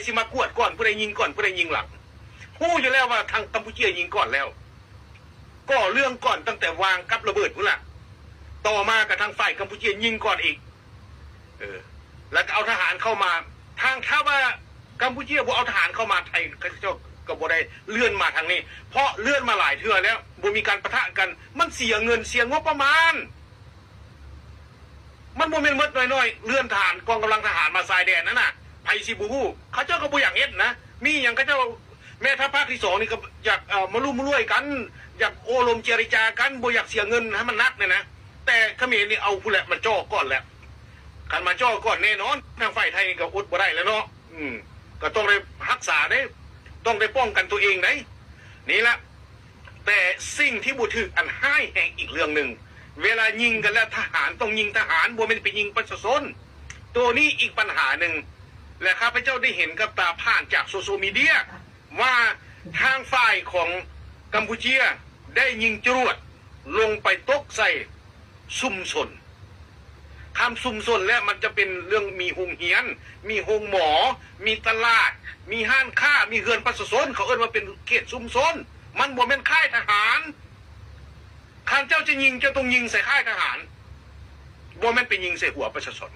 ຊິມາກວດກ່ອນ ຜູ້ໃດຍິງກ່ອນ ຜູ້ໃດຍິງຫຼັງ. ຮູ້ຢູ່ແລ້ວວ່າທາງກຳປູເຈຍຍິງກ່ອນແລ້ວ ກໍ່ເລື່ອງກ່ອນຕັ້ງແຕ່ວາງກັບລະເບີດພຸ້ນລະ. ຕໍ່ມາກະທາງຝ່າຍກຳປູເຈຍຍິງກ່ອນອີກ. ເອີ ແລ້ວກໍເອົາທະຫານເຂົ້າມາ. ທາງ ຖ້າວ່າກຳປູເຈຍບໍ່ເອົາທະຫານເຂົ້າມາໄທ ເຂົາເຈົ້າກໍບໍ່ໄດ້ເລື່ອນມາທາງນີ້ ເພາະເລື່ອນມາຫຼາຍເທື່ອແລ້ວ ບໍ່ມີການປະທະກັນ ມັນເສຍເງິນເສຍງົບປະມານ. ມັນບໍ່ແມ່ນໝົດໜ້ອຍໆ ເລື່ອນທະຫານ ກອງກຳລັງທະຫານມາຊາຍແດນນັ້ນນະ ໃຜຊິບໍ່ຮູ້? ເຂົາເຈົ້າກໍບໍ່ຢາກເຮັດນະ. ມີຫຍັງເຂົາເຈົ້າ ແມ່ທັບພາກທີສອງນີ້ກໍຢາກ ເອີ ມາລຸມມາລວຍກັນ ຢາກໂອ້ລົມເຈລະຈາກັນ ບໍ່ຢາກເສຍເງິນໃຫ້ມັນໜັກນີ້ນະ. ແຕ່ຂະເໝນນີ້ເອົາພຸ້ນແຫຼະ ມາຈໍ້ກ່ອນແຫຼະ. ຄັນມາຈໍ້ກ່ອນ ແນ່ນອນທາງຝ່າຍໄທນີ້ກໍອົດບໍ່ໄດ້ແລ້ວເນາະ. ອືມ ກໍຕ້ອງໄດ້ຮັກສາເດ້ ຕ້ອງໄດ້ປ້ອງກັນຕົວເອງໄດ໋ ນີ້ລະ. ແຕ່ສິ່ງທີ່ບໍ່ຖືກ ອັນຮ້າຍແຮງອີກເລື່ອງໜຶ່ງ ເວລາຍິງກັນແລ້ວ ທະຫານຕ້ອງຍິງທະຫານ ບໍ່ແມ່ນໄປຍິງປະຊາຊົນ. ໂຕນີ້ອີກບັນຫາໜຶ່ງ ແລະ ຂ້າພະເຈົ້າໄດ້ເຫັນກັບຕາຜ່ານຈາກໂຊຊຽວມີເດຍ ວ່າທາງຝ່າຍຂອງກຳປູເຈຍໄດ້ຍິງຈະຫຼວດລົງໄປຕົກໃສ່ຊຸມຊົນ. ຄຳຊຸມຊົນແລ້ວ ມັນຈະເປັນເລື່ອງມີໂຮງຮຽນ, ມີໂຮງໝໍ, ມີຕະຫຼາດ, ມີຮ້ານຄ້າ, ມີເຮືອນປະຊາຊົນ, ເຂົາເອີ້ນວ່າເປັນເຂດຊຸມຊົນ, ມັນບໍ່ແມ່ນຄ້າຍທະຫານ. ຄັນເຈົ້າຈະຍິງ ເຈົ້າຕ້ອງຍິງໃສ່ຄ້າຍທະຫານ, ບໍ່ແມ່ນໄປຍິງໃສ່ຫົວປະຊາຊົນ.